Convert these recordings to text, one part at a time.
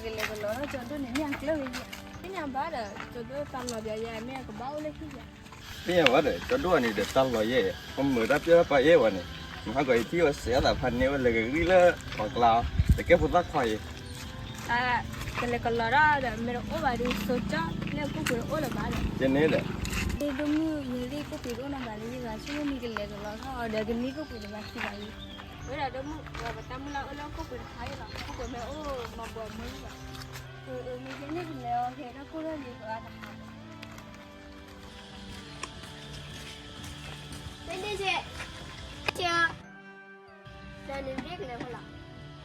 ကလဲၤကလီၤထီၣ်ကၠီဒိၣ်န့ၣ် မ့ၢ်အကျၢၢ်ဝဲယဲၢ်. သ့ၣ်ညါဘၣ်ဒီး ကၠီဒိၣ်တၢ်လီၤပျဲယဲၢ် မ့ၢ်အကဘၣ်အိၣ်လၢဟံၣ်ယဲၢ်. သ့ၣ်ညါဘၣ်ဒီး ကၠီဒိၣ်အန့ၣ်ဒီးတၢ်လီၤယဲၢ်, ပမုာ်တၢ်ပျဲၢ်တၢ်ပာ်ယဲၢ်ဝဲန့ၣ်, မဟါကီးယထံၣ်အီၤစဲးအသးဖးန့ၢ်ဝဲလဲၤကဂံၢ်လၢပှၤကျါ, တကဲဖိသၣ်ခွါအံၤ ကလဲၤကလီၤထီၣ်ဒီး မ့ၢ်တအိၣ်ဘၣ်ဒီး စိကၠီၣ်လၢကိၣ်ပှ့ၤတအိၣ်လၢၤဘၣ်ဒီး ကန့ၣ်ဒီး ဒိၣ်မုၣ်မ့ၢ်လံကိၣ်ပှ့ၤတအိၣ်နီတဂၤလၢၤဘၣ်, ဆိကမိၣ်မ့ၢ်ကလဲၤကလီၤထီၣ်ဒီး ကန့ၢ်ကိၣ်ပှ့ၤတဂၤခံဂၤအံၤ, ဝဲဒၣ်ဒိၣ်မုၣ် ပတၢ်မုၢ်လၢ်အိၣ်လၢကိၣ်ပှ့ၤတခါအံၤလီၤ, ကိၣ်ပှ့ၤမ့ၢ်အိၣ်မၤဘှီးမုၢ်လၢၤဘၣ်, မ့ၢ်ကန့ၢ်ကလဲၤအီၤ ကဲထီၣ်ကိၣ်ထီၣ်လံ ပှၤတဟး ဒီးနမ့ၢ်က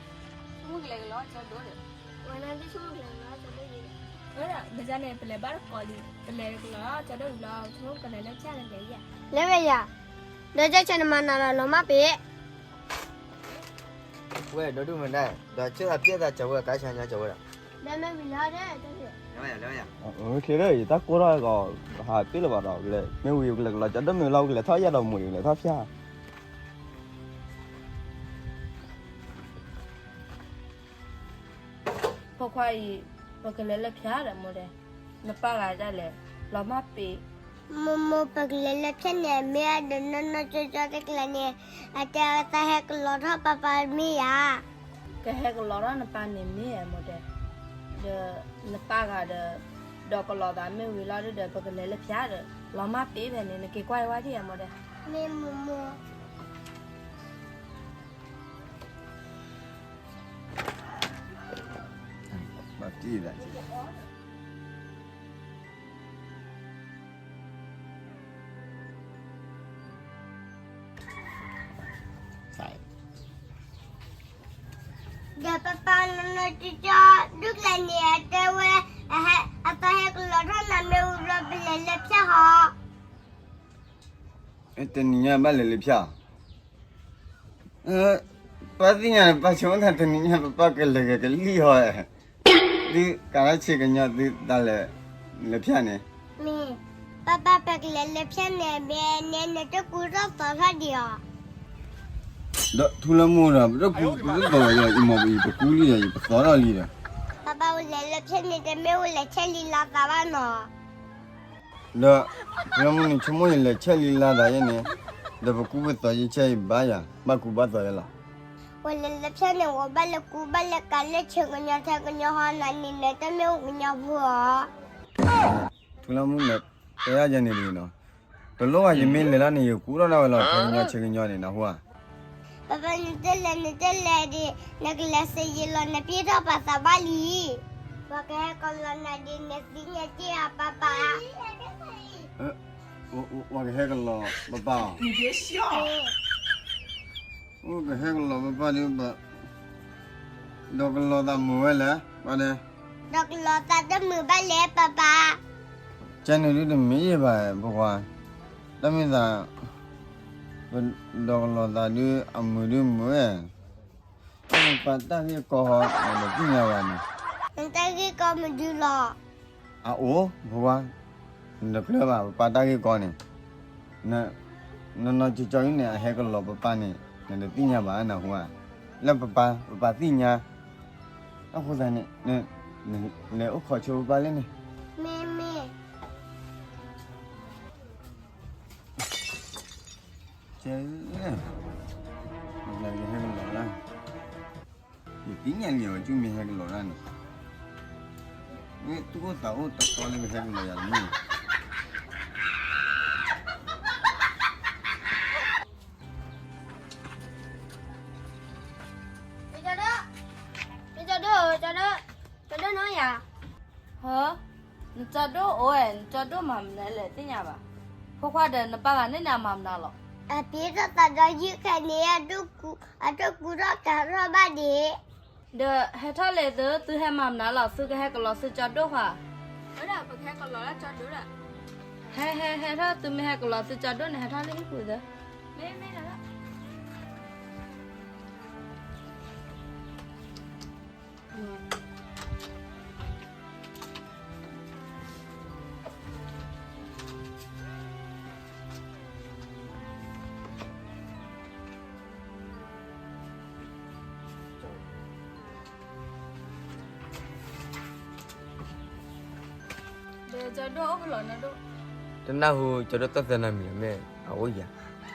လဲၤဖဲလဲၣ်, ဆိကမိၣ်ကလဲၤကလီၤကၠီဒိၣ်ဒီး, ဝဲဒၣ်ဒ်ဆိကမိၣ်ကလဲၤကလီၤကၠီဒိၣ်ဒီး, ဝဲဒၣ် မ့ၢ်န့ၣ် ပလဲၤဘၣ်တကိးလံ, ပလဲၤကလီၤကၠီဒိၣ်အံၤလီၤ, ဆိကမိၣ်ကလဲၤလၢဖၠၣ်န့ၣ်လဲၤယဲၢ်, လဲၤဝဲယၤ, ဒီးကၠီဆၢနမၤနၤလီၤ လီၤမၢ်ပ့ၤ ဝဲဒိၣ်ဒိၣ်မုၣ်ဒၣ်, ဒီးဆၢသးပျဲသးကၠီဝဲကါဆၢညီကၠီဝဲဒီး, ဒီးမ့ၢ်ဝံၤလီၤဒီး, လဲၤဝဲယၤ, လဲၤဝဲယၤ, အၢ ချ့ဒီးအံၤ တၢ်ကိၢ်ထီၣ်ကီး, ဟးတ့ၢ်လၢၤဘၣ်ဒီး လဲၤ မ့ၢ်ဝံၤကလဲၤကလီၤကၠီဒိၣ်မုၣ်လီၤ ကလဲၤထီၣ်ယၢ်ဒီးမုာ် ကလဲၤထီၣ်ဖၠၣ် ဖိခွါအံၤ, ပကလဲၤလၢဖၠၣ်ဒီးမိၢ်ဒဲး, နပၢ်ဂၤဒၣ်လဲာ်, လီၤမၢ်ပ့ၤ, မိၢ်မိၢ် ပကလဲၤလၢဖၠၣ်န့ၣ် မ့ၢ်အဒီးနီၢ်နီၢ်ကၠီကၠီတကျါန့ၣ်, အတဲအသးဟဲကလီၤထီၣ်ပၢ်ပၢ်မ့ၢ်ဧါ, ကဟဲကလီၤထီၣ်နပၢ်န့ၣ်မ့ၢ်ဧါမိၢ်ဒဲး, ဒီးနပၢ်ဂၤဒီး, ဒီးကလီၤသးမ့ၢ်ဝံၤလီၤဒီး ပကလဲၤလၢဖၠၣ်ဒီး, လီၤမၢ်ပ့ၤဖဲန့ၣ် နက့ၤကွၢ်အဝဲထံၣ်ဧါမိၢ်ဒဲး, မ့ၢ်မိၢ်မိၢ် ဘၣ်တံၢ်ဒၣ်က့ၤ, ဒီးပၢ်ပၢ်နီၢ်နီၢ်ကၠီကၠီဒူၣ်ကျဲန့ၣ် အတဲဝဲ, အသးဟဲကလီၤထီၣ်နၤမ့ၢ်ဝံၤလီၤ ပလဲၤလၢဖၠၣ်ဟီ တနံၤညါဘၣ်လဲၤလၢဖၠၣ်, ပၢ်သ့ၣ်ညါန့ၣ် ပၢ်ဆိကမိၣ်သးတနံၤညါ ပပၢ်ကလဲၤဂဲၤကလံၣ်ဟီ, သုကးထီၣ်ဆ့ကညီသုတၢ်လဲၤ, လၢဖၠၣ်န့ၣ်, မ့ၢ်, ပၢ်ပၢ် ပကလဲၤလၢဖၠၣ်န့ၣ် မ့ၢ်န့ၣ် နတကူထီၣ်သီထီၣ်ဒံးအီၤ, ဒီးထူလၢမူဒီး ပတကူပသီၣ်လီၤယၤ ယမီၢ်ပအံၤ ပကူလံဒီး ယပသီထီၣ်လံဒီး, ပၢ်ပၢ် ဝဲလဲၤလၢဖၠၣ်န့ၣ် တမ့ၢ်ဝဲလဲၤဆဲးလံလါသးဘၣ်နီၤ ဒီး, လၢမုၢ်နံၤဆိကမိၣ်ယလဲၤဆဲးလံလါသးယဲန့ၣ်, ဒီးပကူပသီယဆဲးအံၤဘၣ်ယၤ ဘၣ်ကူဘၣ်သီယဲလီၤ, ဝဲလဲၤလၢဖၠၣ်န့ၣ် ဝဲဘၣ်လဲၤကူဘၣ်လဲၤကၤလၢဆ့ကညီထဲကညီဟီ နၤန့ၣ် နတမ့ၢ်အိၣ်ကညီဖိဧါ, ထူလၢမုၢ်န့ၣ်, တဲယၤယဲန့ၣ်လံနီၤ, တလိၣ်ဘၣ် ယမ့ၢ်လဲၤလီၤန့ၣ် ယကူထီၣ်ဒၣ်ဝဲလီၤ ထဲကညီဆ့ကညီန့ၣ် နၢ်ဟူဧါ ပၢ်ပၢ် နတလဲၤ နတလဲၤဒီး နကလဲၤစ့ယံာ်လီၤ နပျဲထီၣ်ပာ်သးဘၣ်လံ, ပှၤကဟဲကလီၤနၤဒီး နသ့ၣ်ညါတ့ၢ်ဧါ ပၢ်ပၢ်, ပှၤကဟဲကလီၤပၢ်ပၢ်ဧါ, အိၣ်ကဟဲကလီၤပၢ်ပၢ်ဒီး ဒီးကလီၤသးမုာ်ဝဲလဲၣ် ပၢ်ဒဲး, ဒီးကလီၤသးတမုာ်ဘၣ်လဲၣ် ပၢ်ပၢ်, ကဲန့ၣ်ဒုးတမ့ၢ်ယဲၢ်ဘၣ် ဖိခွါ, တၢ်မ့ၢ်သး ဒီးကလီၤသးဒုး အမုာ်ဒုးမုာ်ဝဲ, ပၢ်တၢ်ဂ့ၢ်ကီဟီ နတသ့ၣ်ညါဘၣ်န့ၣ်, နတၢ်ဂ့ၢ်ကီမနုၤလီၤ, အအိၣ် ဖိခွါ, နတကျၢၤဘၣ် ပပၢ်တၢ်ဂ့ၢ်ကီန့ၣ်, နီၢ်နီၢ်ကၠီကၠီအံၤန့ၣ် အဟဲကလီၤပပၢ်န့ၣ် နတသ့ၣ်ညါဘၣ် နၢ်ဟူဧါ, လၢပပၢ် ပပၢ်သ့ၣ်ညါ, အဃိသတးန့ၣ်, လဲၤအိၣ်ခိးဆိပပၢ်လၢန့ၣ်, မ့ၢ်မ့ၢ် ကဲ, မ့ၢ်ကဟဲကလီၤဒၣ်, ယသ့ၣ်ညါလံအီၤ ကမ့ၢ်ဟဲကလီၤဒၣ်န့ၣ်, မ့ၢ်သူၣ်အိၣ်သးအိၣ်တတီလၢကဟဲကလီၤယၤတမ့ၢ် ကၠီဒိၣ်, ကၠီဒိၣ်, ကၠီဒိၣ်နီၢ်ယၤ, ဟၢ, နကၠီဒိၣ်အိၣ်ဝဲ နကၠီဒိၣ်မၤမနုၤလဲၣ်သ့ၣ်ညါဘၣ်, ဖိခွါဒီးနပၢ်ဂၤန့ၣ်န့ၣ်အမၤမနုၤလီၤ, အပျဲထီၣ်သးဒီးယုၢ်ခဲန့ၣ် အတကူထီၣ်ကးထီၣ်ဘၣ်ဒံး, ဒီးဟဲထီၣ်လဲၣ်သု သုဟဲမၤမနုၤလီၤ သုကဟဲကလီၤသုကၠီဒိၣ်ဧါ, ဝဲဒၣ်ပကဟဲကလီၤလၢကၠီဒိၣ်ဒီး, ဟဲဟဲဟဲထီၣ် သုမ့ၢ်ဟဲကလီၤသုကၠီဒိၣ်န့ၣ် ဟဲထီၣ်လၢဟံၣ်ပူၤသု, မ့ၢ်မ့ၢ်လီၤ ကၠီဒိၣ်, ကၠီဒိၣ်အိၣ်ဖဲလဲၣ်နီၢ်ဒိၣ်. တနၢ်ဟူကၠီဒိၣ်သီၣ်သဲနၤမံၤလီၤ မ့ၢ်အအိၣ်ယၤ.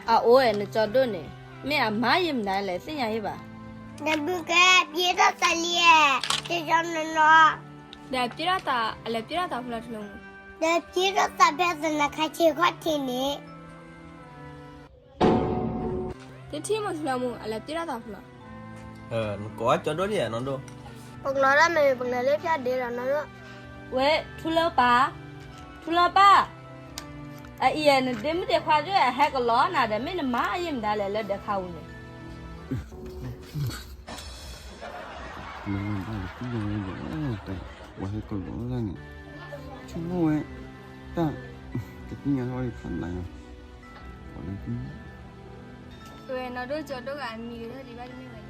အအိၣ်ဝဲ နကၠီဒိၣ်န့ၣ် မ့ၢ်အမါယံာ်မနုၤလဲၣ် သ့ၣ်ညါယံာ်ဘၣ်. နဘုကဲပျံၤထီၣ်သးလံ, တယီနီၢ်နီၢ်, ဒီးပျံၤထီၣ်သး အလဲၤပျံၤထီၣ်သးဖဲလဲၣ်ထူလၢမူ, ဒီးပျံၤထီၣ်သးဖဲသနခါဆံးခီၣ်ထံးန့ၣ် တထံၣ်မ့ၢ်ထူလၢမူ အလဲၤပျံၤထီၣ်သးဖဲလဲၣ်. နကိးကၠီဒိၣ်ဒံးနီၢ်ဒိၣ်. ပကလီၤတၢ်မ့ၢ် ပကလဲၤလၢဖၠၣ်ဒ့ဒီးနီၢ်ဒိၣ်. ဝဲ ထူလၢပၢ်, ထူလၢပၢ်, အအံၤ နဒ့မုၣ်ဒ့ခွါဒိၣ် အဟဲကလီၤနၤဒီး မ့ၢ်နမါယံာ်မနုၤလဲၣ် လၢဒဲခါပူၤန့ၣ် ပှၤဟဲကလီၤတၢ်န့ၣ် ဆိကမိၣ်ဝဲ တၢ် ကသ့ၣ်ညါလီၤဖးနးယၤ, ဝဲနီၢ်ဒိၣ်ကၠီဒိၣ်ဂၤအမံၤဂဲၤထီၣ်ဒံးဘၣ်တမ့ၢ်ဝဲ,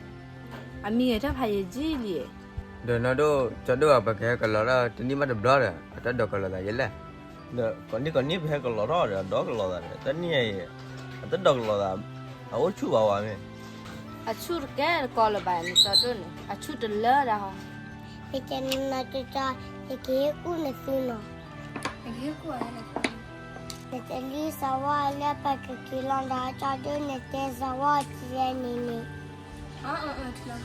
အမံၤဂဲၤထီၣ်ဖးယံာ်ကံလံ. ဒီးနီၢ်ဒိၣ်ကၠီဒိၣ်ဂၤ ပကဟဲကလီၤတၢ်တနံၣ်ဘၣ်တဘျီဒီး အတၢ်ဒိးကလီၤသးယဲလဲၣ်. ဒီးကိးနံၣ်ကိးနံၣ်ပဟဲကလီၤထီၣ်ဒီး အဒိးကလီၤသးဒီး တနံၣ်အံၤ အတဒိးကလီၤသး အအိၣ်ဆူၣ်ဘၣ်ဝဲမ့ၢ်, အဆူၣ်တကဲတကီလၢၤဘၣ် နကၠီဒိၣ်န့ၣ် အဆူၣ်တလၢဒၣ်ဟီ, ယကဲနနီၢ်ကၠီ, ယကဟ့ၣ်ကူၣ်နသုနီၤ, နတလံစဝီလၢပကက့ၤလီၤဒီးကၠီဒိၣ်န့ၣ်တဲစဝီကဲန့ၣ်န့ၣ်, ကၠီဒိၣ်,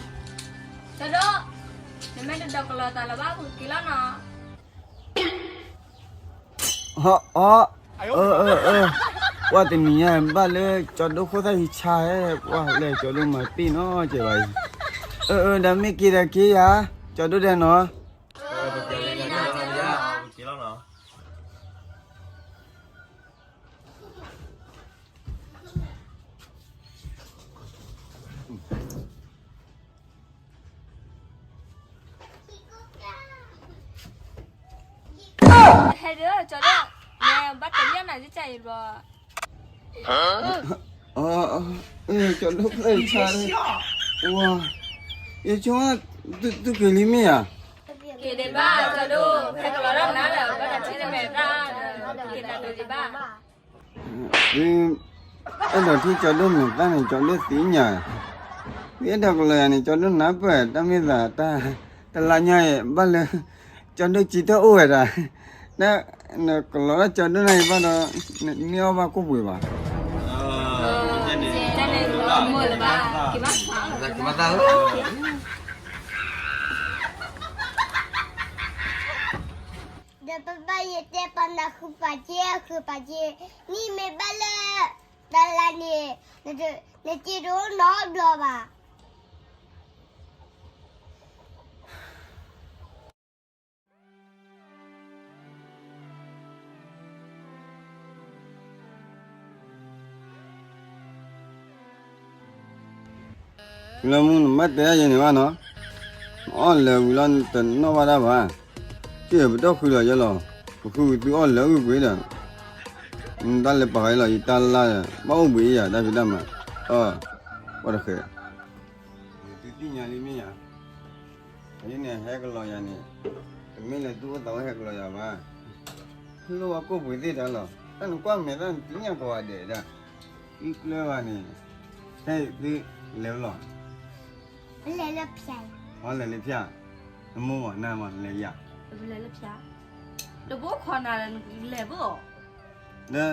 နမ့ၢ်တဒိးကလီၤသးလၢၤဘၣ် ပကက့ၤလီၤနီၤ. အ, အ, အ, ပှၤတနံၤညါဘၣ်လၢကၠီဒိၣ်ခိၣ်သၣ်ဟံးဆါဟဲ, ပှၤလဲၤကၠီဒိၣ်မၤပ့ၢ်နီၤကဲဘၣ်အံၤ, အ, ဒီးမ့ၢ်က့ၤဒီးက့ၤယၤ, ကၠီဒိၣ်ဒဲးနီၤ. ဟဲဒီး ကၠီဒိၣ်, နဘၣ်တလီၤနၤ ကစၢ်ယံၤဘျီ, ကၠီဒိၣ်ဖျဲၣ်ဆါ, ဝါ, ယဆိကမိၣ်, သုက့ၤလံမ့ၢ်ဧါ, က့ၤဒံးဘၣ် ကၠီဒိၣ်, ဟဲကလီၤတၢ်နၤဒီး ဘၣ်တၢ်ထံၣ်တမဲာ်တၢ်ဒီး က့ၤတၢ်ဒိးဒံးဘၣ်. အဲၣ်ဒိးထံၣ်ကၠီဒိၣ်မဲာ်တၢ်န့ၣ် ကၠီဒိၣ်သ့ၣ်ညါ, သုအဲၣ်ဒိးကလီၤယၤန့ၣ် ကၠီဒိၣ်နၢ်ပၢၢ် တၢ်မ့ၢ်သးတၢ်, တလါညါအံၤ ဘၣ်လၢ ကၠီဒိၣ်စံးတၢ်အိၣ်ဝဲဒၣ်, နကလီၤတၢ်ကၠီဒိၣ်နၤအံၤဘၣ်ဒီး နမ့ၢ်အီၣ်ဘၣ်ကိၣ်ပှ့ၤဘၣ်. ဒီးပဘၣ်ယတဲပနၢ်ဃုာ်ပာ်က့ၤ ဃုာ်ပာ်က့ၤ, နံၣ်မ့ၢ်ဘၣ်လၢ တလါန့ၣ် နစ့တအိၣ်နီတဘျီဘၣ်. လၢမူနဘၣ်တဲဒၣ်ယဲန့ၣ်ဘၣ်နီၤ, နအီၣ်လဲၤဝံၤလီၤတနီၣ်ဘၣ်တၢ်ဘၣ်, က့ၢ်ပတီၢ်ဃုာ်ဒီးယဲလီၤ, ပဃုသုအီၣ်လဲၤအုၣ်ပှ့ၤဒီး, တၢ်လဲၤပာ်ဃာ်အံၤလီၤ ယတၢ်လၢ်, ဘၣ်အိၣ်ဘှံးယၤတၢ်ဖံးတၢ်မၤ, အ, ပှၤတဃဲး သုသ့ၣ်ညါလံမ့ၢ်ဧါ, အန့ၣ်န့ၣ် ဟဲကလီၤယၤန့ၣ်, တမ့ၢ်လၢသုအိၣ်သးဝဲဟဲကလီၤယၤဘၣ်, လိၣ်ဝဲကိၣ်ပှ့ၤသ့ၣ်တၢ်လီၤ, တၢ်နကွၢ်မဲာ်တၢ်နသ့ၣ်ညါကိးဂၤဒဲးဒၣ်, သုကျၢၤဘၣ်န့ၣ်, ဟဲသုလဲၤလီၤ, လဲၤလၢဖၠၣ်, လဲၤလၢဖၠၣ်, နမိၢ်မးနၤမးလဲၤယၤ, လဲၤလၢဖၠၣ်, တဘိခိးနၤဒီးနလဲၤဘၣ်အီၤ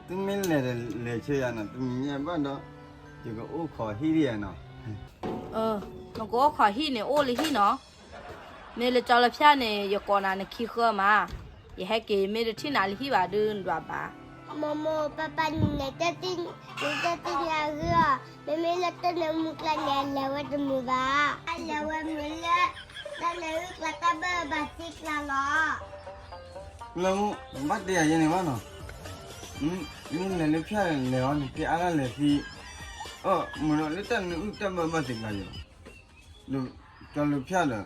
ဒီးသုမ့ၢ်လဲၤဒီးလဲၤဆၢယၤနီၤ တနံၤညါဘၣ်ဒီး ယကအိၣ်ခိးဟံၣ်ဒံးယၤနီၤ, နကအိၣ်ခိးဟံၣ်န့ၣ် အိၣ်လၢဟံၣ်နီၤ, မ့ၢ်လၢကၠီလၢဖၠၣ်န့ၣ် ယကိးနၤနခံဃၢမး, ယဟဲက့ၤ မ့ၢ်တထံၣ်နၤလၢဟံၣ်ဘၣ်ဒီးနဒွးဘၣ်, မိၢ်မိၢ်ပၢ်ပၢ်န့ၣ် နတသ့ၣ်ညါဂ့ၤအီၤ, မ့မ့ၢ်လၢတၢ်နၢမူကျါန့ၣ် အလဲၤဝဲတမုာ်ဘၣ်, အလဲၤဝဲမ့ၢ်လၢ တၢ်နၢအုၣ်ကျါတၢ်ဘၣ်ဘၣ်သ့ကျါလီၤ. လၢမူ ဘၣ်တဲယၤယဲန့ၣ်ဘၣ်နီၤ, မ့ၢ်လဲၤလၢဖၠၣ်လဲၤအီၤန့ၣ် တဲအါဒၣ်လဲၤသံ, အၢ မုာ်ဒီးလၢတၢ်နၢအုၣ်တၢ်ဘၣ်ဘၣ်သ့ကျါယဲလီၤ, ဒီးကၠီလၢဖၠၣ်ဒီး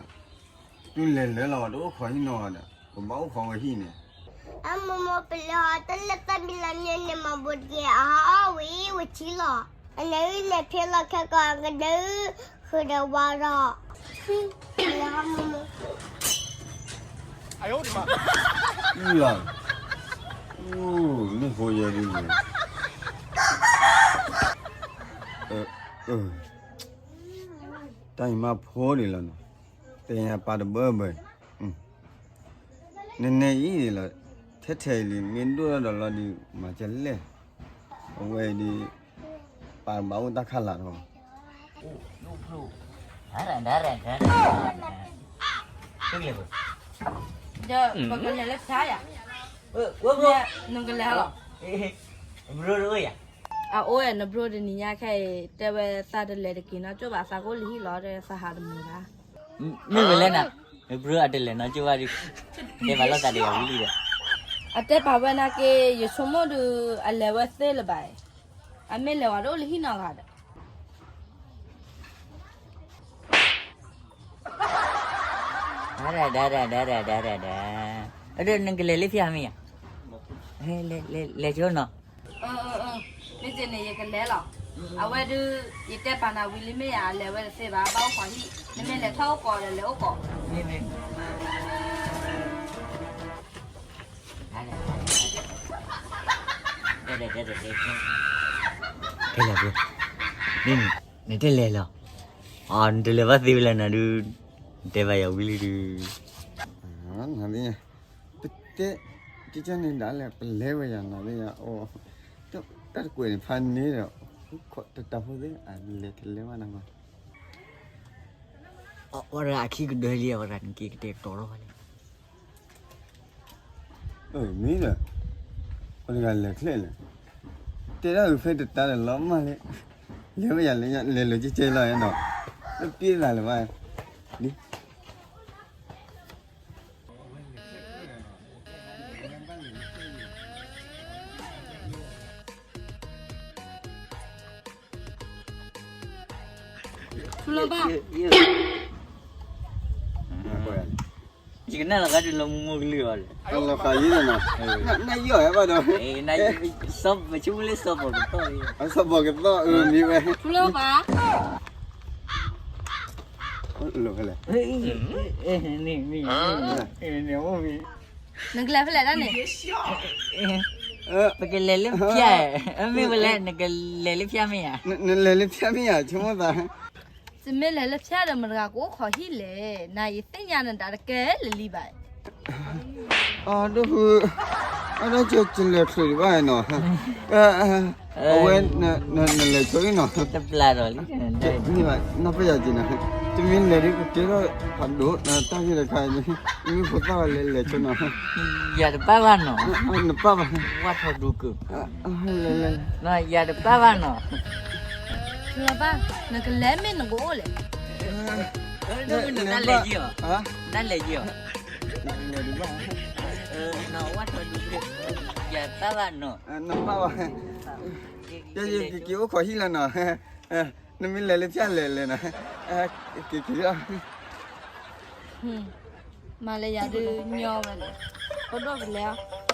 တုၤလဲၤလၢလီၤဝဲတအိၣ်ခိးဟံၣ်နီၢ်ဂၤဒီး ကဘၣ်အိၣ်ခိးဝဲဟံၣ်န့ၣ်, အမိၢ်မိၢ်ပလဲၤဟီတၢ်လၢတၢ်မံၤလၢမ့ၢ်န့ၣ် မၤဘူးတက့ၢ် အဟီၣ်ဝံၤဝံၤထံလီၤ, အနၢအုၣ်လဲၤဖဲလီၤခဲကီး ကနၢအုၣ်ဃုာ်ဒီးဝါဒီး လၢ လၢ အိၣ် မ့ၢ်ဖိယဲဒ်န့ၣ်, တၢ်အံၤမးဖိဒံးလီၤနီၤ, တဲညါပၢ်တဘၢဘၢ, နနဲအံၤဒ်လီၤ, ထဲထဲအံၤလံ မ့ၢ်ဒိၣ်ထီၣ်ဒီးလီၤဒီး မၤကလဲၣ်, အဝဲအံၤဒီး ပာ်ဘၣ်အိၣ်တၢ်ခါလၢ်ထီၣ်, ပကလဲၤလၢဖျါယၤ, နကလဲၤလီၤ, အအိၣ်ဝဲ နဘြိတနံၤညါခဲအံၤ တဲဝဲသးတလဲၤတက့ၤနီၢ်ကၠိၣ်ဘၣ် သးကအိၣ်လၢဟံၣ်လီၤ တဲသးဟးတမုာ်ဘၣ်, မ့ၢ်ဝဲလဲၣ်နၤ, နဘြိအတလဲၤနီၢ်ကၠိၣ်ဘၣ်ဒီး တဲဘၣ်လိာ်သးဒီးယၤဝံၤလံဒီး, အတဲပာ်ဝဲနာ်က့ ယဆိကမိၣ်ဒီး အလဲၤဝဲသ့လၢၤဘၣ်, အမ့ၢ်လဲၤဝဲတအိၣ်လၢဟံၣ်နီတဂၤဒီး ဒဒဒဒဒဒဒဒ, အဒိ နကလဲၤလၢဖျါမ့ၢ်ဧါ, လဲၤဆိနီၤ, မ့ၢ်န့ၣ် ယကလဲၤလီၤ, အဝဲဒုး ယတဲပာ်နၤဝံၤလံမ့ၢ်ဧါ အလဲၤဝဲတသ့ဘၣ် ဘၣ်အိၣ်ခိးဟံၣ်, နမ့ၢ်လဲၤထီၣ်အိၣ်ကိးဒီးလဲၤအိၣ်ကိး ဖဲလဲၣ်ဘိ, နတလဲၤလီၤ, နတလဲၤဘၣ်သ့ဝဲလဲၣ်နၤဒုး, နတဲဘၣ်ယၤဝံၤလံဒုး, ပတဲ, ကကန့ၣ်ဒၣ်လဲာ် ပလဲၤဝဲယၤနီၤလၢယၤအီၤ, တၢ်တကွဲးန့ၣ်ဖးန့ၣ်ဒီး, တတၢ်ဖိသ့ၣ် အလဲၤတလဲၤဘၣ်နၤ, အဝဲဒၣ်အခံကဒၢလံ အဝဲဒၣ်နက့ၤကတဲာ်ကတီၤထီၣ်ဘၣ်လံ မ့ၢ်ဒီး, ပှၤတဂၤလဲၤချ့လဲၣ်, တဲဒၣ်အုးဖဲတတၢ်ဒီးလီၤမၢ်လံ, လဲၤဝဲယၤလဲၤလဲၤလၢကကဲလီၤနီၤ, တပျဲသးလၢၤဘၣ်, ဒ် ထူလီၤဘၣ်, ယကနၣ်လီၤဂာ်ဒုးလီၤမူမူကလုၢ်အီၤလဲၣ်, လီၤဃာ်ယဲၢ်နီၤ, နယီၢ်ဟဲဘၣ်ဒီး, ပဆိကမိၣ်လၢစီၤဘီၣ်ကသီၣ်, စီၤဘီၣ်ကသီၣ်အမံၤဝဲ, ထူလီၤဘၣ်, နကလဲၤဖဲလဲၣ်ဒၣ်န့ၣ်, ပကလဲၤလၢဖၠါ, မ့ၢ်ဝဲလဲၣ် နကလဲၤလၢဖၠါမ့ၢ်ဧါ, နလဲၤလၢဖၠါမ့ၢ်ဧါ ဆိကမိၣ်သး, ယမ့ၢ်လဲၤလၢဖၠါဒီး မတၤတဂၤကအိၣ်ခိးဟံၣ်လဲၣ်, နၤယသ့ၣ်ညါနတၢ်တကဲလၢာ်လံဘၣ် အဒိၣ်ဃု, အဒိၣ်ကလဲၤချုးဒံးဘၣ်နီၤ, အဝဲ, နလဲၤဆိအံၤနီၤ, တပျၢ်ဒီးလံ, နီၢ်ပယီၤက့ၤနီၤ, တမ့ၢ်လဲၤဒ်ကကဲထီၣ်ဖးဒိၣ်, တၢ်ဂ့ၢ်တခါအံၤ, မ့ၢ်ဖိသၣ်ဝဲလဲၤလဲၤဆိနီၤ, ယၤတပၢ်ဘၣ်နီၤ, နပၢ်ဘၣ်, ဝၣ်ထီၣ်ဒူကၢၢ်, ယၤတပၢ်ဘၣ်နီၤ, နကလဲၤမ့ၢ်နကအိၣ်လဲၣ်, နလဲၤယီၤ, နလဲၤယီၤ, ဝၣ်ထီၣ်ဒူကၢၢ်, ယၤတပၢ်ဘၣ်နီၤ, နပၢ်ဘၣ်, က့ၤအိၣ်ခိးဟံၣ်လီၤနီၤ, နမ့ၢ်လဲၤလၢဖၠါလဲၤလဲၤနီၤ, က့ၤက့ၤလီၤ, မၤလၢယၤဒုးညီဝဲလဲၣ်, ပဒိၣ်ကလဲၤအီၤ